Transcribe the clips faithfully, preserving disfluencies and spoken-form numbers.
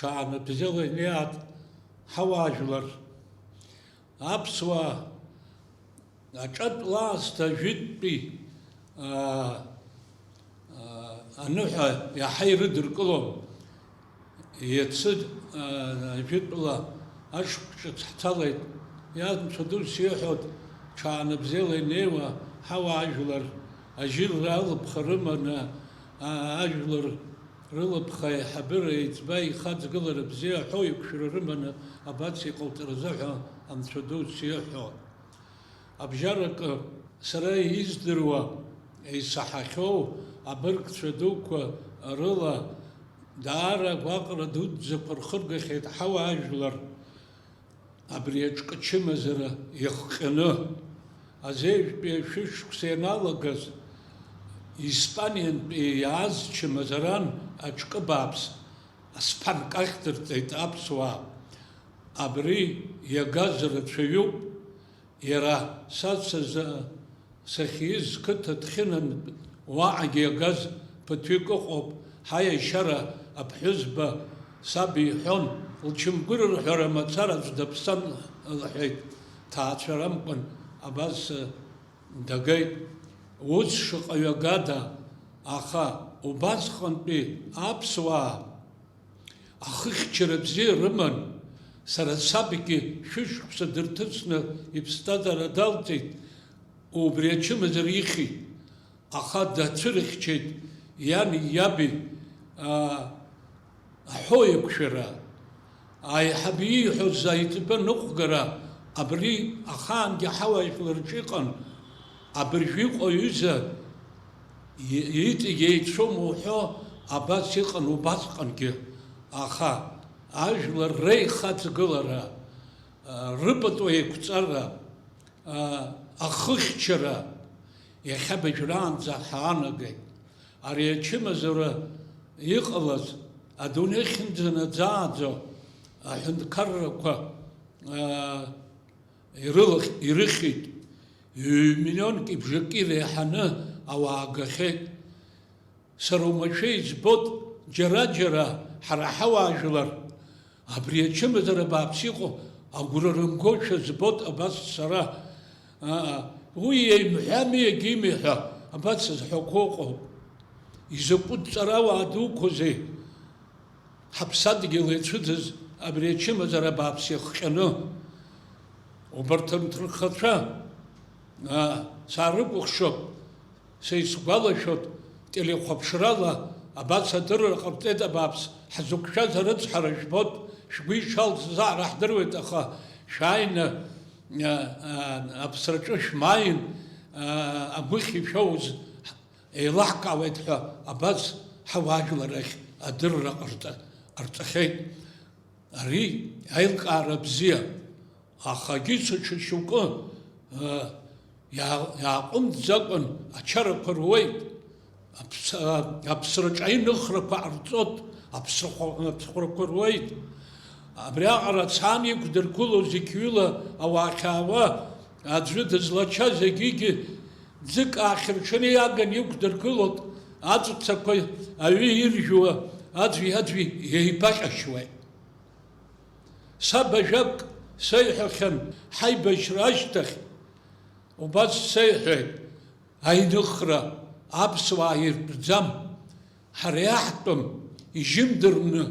Ҽаанбзиала инеиааит ҳауаажәлар. Аԥсуаа аҿатә лаасҭа жәытәтәи, аа, аа, аныҳәа иаҳа ирыдыркылон. Иацы, аа, жәытәла ашықәс ҿыц ҳҭалеит. Ианцәа ду сиҳәоит, ҽаанбзиала инеиуа ҳауаажәлар ажьырра алыԥха рыманы, аа, ажәлар рылыԥха аиҳабыра еиҵба ихаҵгылара бзиа ҳәоу еиқәшәара рыманы абас иҟалҵаразы ҳәа Анцәа ду сиҳәоит. Абжьаракы, сара издыруа, исаҳахьоу абыргцәа дуқәа рыла даара агәаҟра дуӡӡақәа рхыргахьеит ҳауаажәлар. Абри аҿкы чымазара иахҟьаны, азеижәтәи ашәышықәса ианалагаз, Испаниантәи иааз чымазаран аҿкы бааԥс асԥанк ахьдырҵеит аԥсуаа. Абри иагаз рацәаҩуп, иара са сазы сахьиз қыҭа Ҭхьынантә уаҟагьы иагаз ԥыҭҩык ыҟоуп, ҳаиашьара аԥҳәызба саб иҳәон, лчамгәыр рҳәара мацара аӡә даԥсан, лҳәеит, ҭаацәарамкәан абас дагеит. Ус шаҟа ҩагада, аха убасҟантәи аԥсуаа ахыхьчара бзиа рыман, сара сабгьы шәышықәса дырҭыҵны иԥсҭазаара далҵит, убри ачымазара ихьит, аха дацәырыхьчеит иани иаби, аа, аҳәоу еиқәшәара, аиҳабы ииҳәоз аиҵбы аныҟәгара, абри ахаангьы ҳауаажәлар рҿы иҟан, абыржәы иҟоу аҩыза и-, иҵегь еицәоума уҳәо, абас иҟан убасҟангьы, аха ажәлар реихаҵгылара, а, рыпату еиқәҵара, а, ахыхьчара иахьа абыжәраанӡа ҳаанагеит. Ари ачымазара иҟалаз адунеи ахьынӡанаӡааӡо аҳәынҭқаррақәа, а, ирылахь-, ирыхьит. Ҩ-миллионки бжаки реиҳаны ауаа агахьеит. Сара уамашәа избоит, џьара-џьара ҳара ҳауаажәлар абри ачымазара бааԥс иҟоу агәра рымгошәа збоит абас сара. Аа, уи еимҳәами, егьимҳәа, абас зҳәақәо ыҟоуп. Изакәытә ҵарауаа дуқәоузеи ҳаԥсадгьыл иацәыӡыз абри ачымазара бааԥс иахҟьаны? Убарҭ рынҭынхацәа, аа, саарыкәыхшоуп. Са исгәалашәоит, телехәаԥшрала абас адырра ҟарҵеит абааԥс, ҳзықәшәаз арыцҳара жәбоит, шәгәы ишалҵыз аара ҳдыруеит, аха шәааины, а, а, аԥсраҿы шәмааин, а, агәыхь ишәоуз еилаҳкаауеит ҳәа абас ҳауаажәлар рахь адырра ҟарҵа-, ҟарҵахьеит. Ари аилкаара бзиа, ахагьы даҽа шьоукы, ы, иаа-, иааҟәымҵӡакәан ачарақәа руеит, аԥс-, ы, аԥсраҿы аиныхрақәа ҟарҵоит, аԥсрахә-, аԥсхәрақәа руеит. Абриаҟара цан иқәдыргылоу зықьҩыла ауаа хьаауа, аӡәы дызлачаз егьигьы ӡык аахьырҽаны иаган иқәдыргылоит, аҵәцақәа аҩы иржәуа аӡәи-аӡәи еибаҟьашьуеит. Саб ажәак сеиҳәахьан ҳаибашьра ашьҭахь, убас сеиҳәеит, аиныхра аԥсуаа иртәӡам, ҳара иаҳтәым, ижьымдырны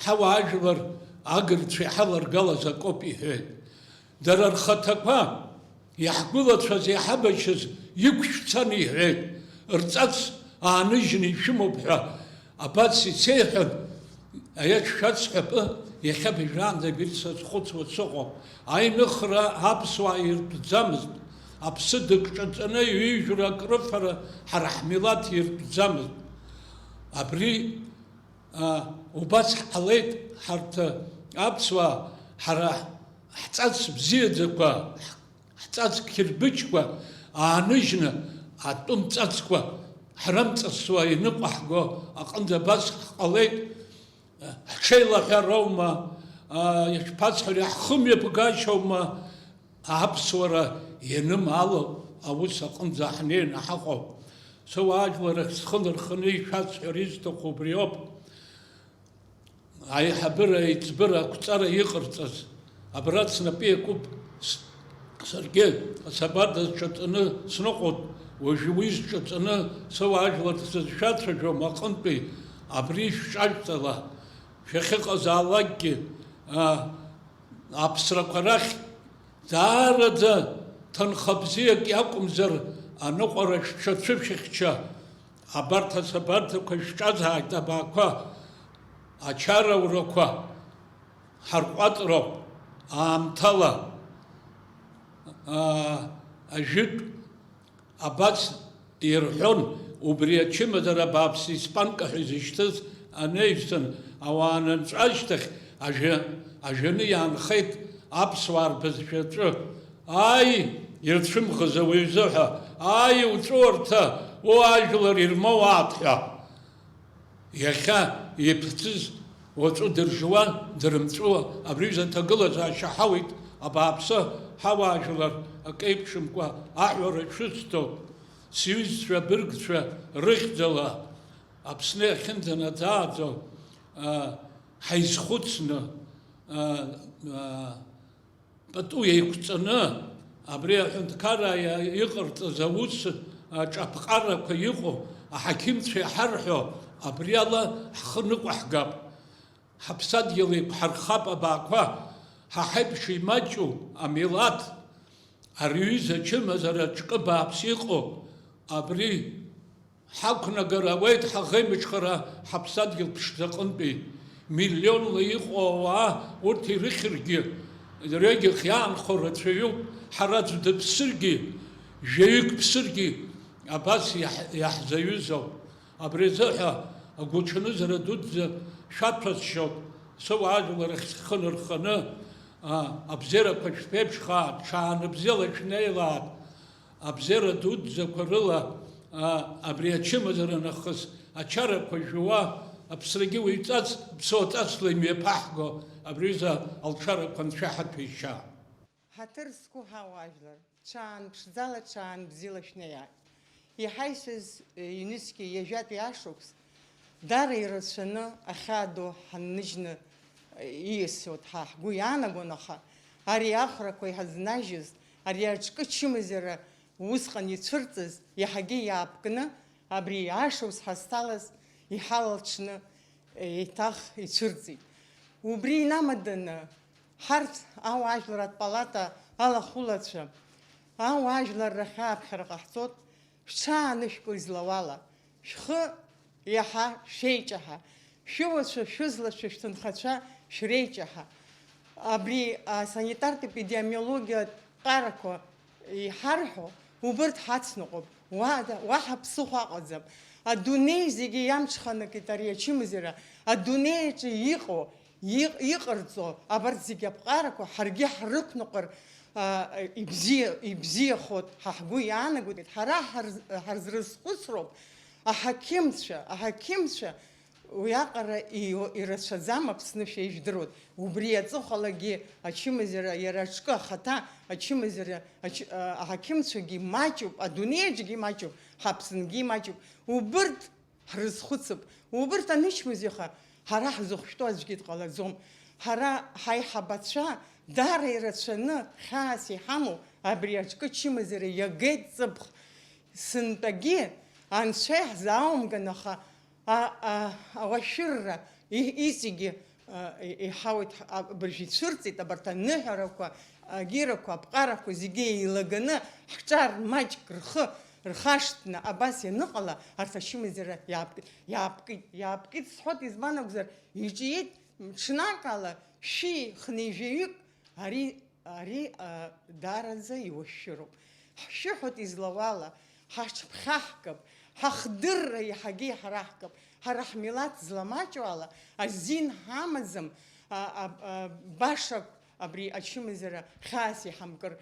ҳауаажәлар агырцәа иҳаларгалаз акоуп, иҳәеит. Дара рхаҭақәа иаҳгәылацәаз, иҳабашьыз иқәшәцан, иҳәеит, рҵас ааныжьны ишәымоуп ҳәа абас исеиҳәан, аиаша шәасҳәап, иахьа быжәраанӡа абыржә сазхәыцуа сыҟоуп. Аиныхра аԥсуаа иртәӡамызт, аԥсы дыкҿаҵаны ҩыжәра акрыфара ҳара ҳмилаҭ иртәӡамызт. Абри, а, убас ҳҟалеит ҳарҭ аԥсуаа, ҳара ҳҵас бзиаӡақәа, ҳҵас қьырбычқәа ааныжьны, атәым ҵасқәа ҳрымҵасуа иныҟәаҳго аҟынӡа абас ҳҟалеит. Ҳҽеилаҳәароума, а, ишԥасҳәари, ҳхымҩаԥгашьоума, аԥсуара ианымаало аус аҟынӡа ҳнеины ҳаҟоуп. Сыуаажәларахь схы нырханы ишәасҳәар исҭаху убриоуп. Аиҳабыра аиҵбыра ақәҵара иҟарҵаз, абра снапы иакуп с-, саргьы асабада зҿаҵаны сныҟәоит, уажәы уи зҿаҵаны сыуаажәлар сызшәацәажәом аҟынтәи, абри шәҿажәҵала, шәахьыҟазаалакгьы, а, аԥсрақәа рахь даараӡа ҭынха бзиак иакәымзар, аныҟәара шәцәа-, цәышәыхьча, абарҭ асабарҭақәа шәҿазааит, абаақәа, ачараурақәа ҳарҟәаҵроуп аамҭала, аа, ажәытә абас ирҳәон, убри ачымазара бааԥс испанка ҳәа изышьҭыз анаҩсан, ауаа анынҵәа ашьҭахь ажәа-, ажәаны иаанхеит аԥсуаа рбызшәа аҿы, ааи, ирцәымӷыз ауаҩ изыҳәа, ааи, уҵәуарҭа, уажәлар ирмоуааит ҳәа. Иахьа иԥҵыз уаҵәы дыржуа, дырмҵәуа, абри аҩыза аҭагылазаашьа ҳауит, абааԥсы, ҳауаажәлар акы еиԥшымкәа аҳәара шәысҭоит, сҩызцәа, абыргцәа рыхьӡала, Аԥсны иахьынӡанаӡааӡо, а, ҳаизхәыцны, а, а, пату еиқәҵаны, абри аҳәынҭқарра иа-, иҟарҵаз аус аҿаԥҟарақәа иҟоу аҳақьымцәа иҳарҳәо, абри ала ҳхы ныҟәаҳгап. Ҳаԥсадгьыл еиқәҳархап абаақәа, ҳа ҳаиԥш имаҷу амилаҭ, ари аҩыза ачымазара ҿкы бааԥс иҟоу, абри Ҳақәнагар ауеит ҳаӷеимыҽхара ҳаԥсадгьыл ԥшӡаҟынтәи. Миллионла иҟоу ауаа урҭ ирыхьыргьы, рҩегьых иаанхо рацәаҩуп, ҳара аӡә дыԥсыргьы, жәаҩык ԥсыргьы, абас иаҳ-, иаҳзаҩызоуп. Абри азыҳәа агәаҽанызара дуӡӡа шәаҭәасшьоуп, сыуаажәлар ахь схы нырханы, а, абзиарақәа шәԥеиԥшхааит, ҽаанбзиала шәнеилааит. Абзиара дуӡӡақәа рыла, а, абри ачымазара нахыс ачарақәа жәуа, аԥсрагьы уаҩҵас, ԥсуаҵасла имҩаԥаҳго абри аҩыза алшарақәа анцәа ҳаҭәеишьа. Ҳаҭыр зқәу ҳауаажәлар, ҽаан ԥшӡала, ҽаан бзиала шәнеиааит. Иҳаишьыз, э, ҩнызқьи ҩажәатәи ашықәс, даара ирацәаны ахьаа ду ҳанныжьны, э, ииасуеит ҳәа ҳгәы иаанагон, аха ари ахәрақәа иҳазнажьыз, ари аҿкы чымазара усҟан ицәырҵыз, иаҳагьы иаапкны, абри ашықәс ҳазҭалаз иҳалалҽны, еиҭах ицәырҵит. Убри инамаданы, ҳарҭ ауаажәларратә палата алахәылацәа, ауаажәлар рахь ааԥхьара ҟаҳҵоит, шәҽаанышәкыл излауала, шәхы иаҳа шәеиҷаҳа, шәыуацәа, шәызлацәа, шәҭынхацәа шәреиҷаҳа. Абри асанитартә-епидемиологиатә ҟарақәа иҳарҳәо, убырҭ ҳацныҟәап, уа-, уаҳа ԥсыхәа аҟаӡам. Адунеи зегьы иамҽханакит ари ачымазара, адунеи аҿы иҟоу, иҟ-, иҟарҵо, абарҭ зегьы аԥҟарақәа ҳаргьы ҳрықәныҟәар, а, ибзиа-, ибзиахоит, ҳа ҳгәы иаанагоит, ҳара ҳарз-, ҳарзрызхәыцроуп, аҳақьымцәа, аҳақьымцәа, уиаҟара и-, ирацәаӡам Аԥсны, шәа ижәдыруеит. Убри аҵыхәалагьы ачымазара, иара аҿкы ахаҭа, ачымазара, ач-, а, аҳақьымцәагьы маҷуп, адунеи аҿгьы маҷуп, ҳаԥсынгьы маҷуп. Убырҭ ҳрызхәыцып. Убырҭ анычмазаҩха, ҳара ҳзыхәшәтәу аӡәгьы дҟалаӡом. Ҳара ҳаиҳабацәа даара ирацәаны хьаас иҳамоу абри аҿкы чымазара иагеит ҵыԥх. Сынтәагьы анцәа иаҳзааумган, аха а, а, ауашәырра, и-, иҵегьы, а, и-, иҳауеит, ҳ-, а, абыржә ицәырҵит абарҭ аныҳәарақәа, агьирақәа, аԥҟарақәа зегьы еилаганы, ҳҿар маҷк рхы рхашҭны абас ианыҟала, арҭ ачымазара иаапкит, иаапкит, иаапкит сҳәоит, избан акәзар, иҿиеит ҽнакала шәи хынҩажәаҩык ари Ари, а, даараӡа иуашәшәыроуп. Ҳшәыҳәоит излауала, ҳаҽԥхьаҳкып, ҳахдырра иаҳагьы иҳараҳкып. Ҳара ҳмилаҭ зламаҷу ала азин ҳамаӡам, а, а, а, баша абри ачымазара хьаас иҳамкыр.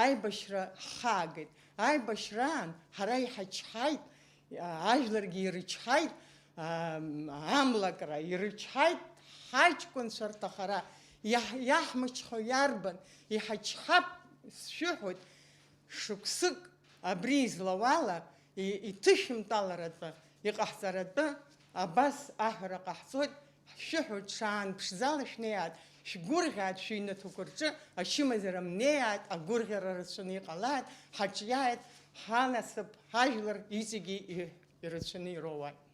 Аибашьра ҳхаагеит. Аибашьраан ҳара иҳачҳаит, ажәларгьы ирычҳаит, ам-, амлакра ирычҳаит, ҳаҷкәынцәа рҭахара иаҳ-, иаҳмычҳо иарбан, иҳачҳап сшәыҳәоит, шықәсык абри излауала, и-, иҭышәымтәаларатәы, иҟаҳҵаратәы абас аҳәара ҟаҳҵоит, Шәыҳәоит, шаан ԥшӡала шәнеиааит, шәгәырӷьааит, шәыҩнаҭақәа рҿы ачымазара мнеиааит, агәырӷьара рацәаны иҟалааит, ҳаҿиааит, ҳанасыԥ, ҳажәлар иҵегьы ирацәаны ироуааит.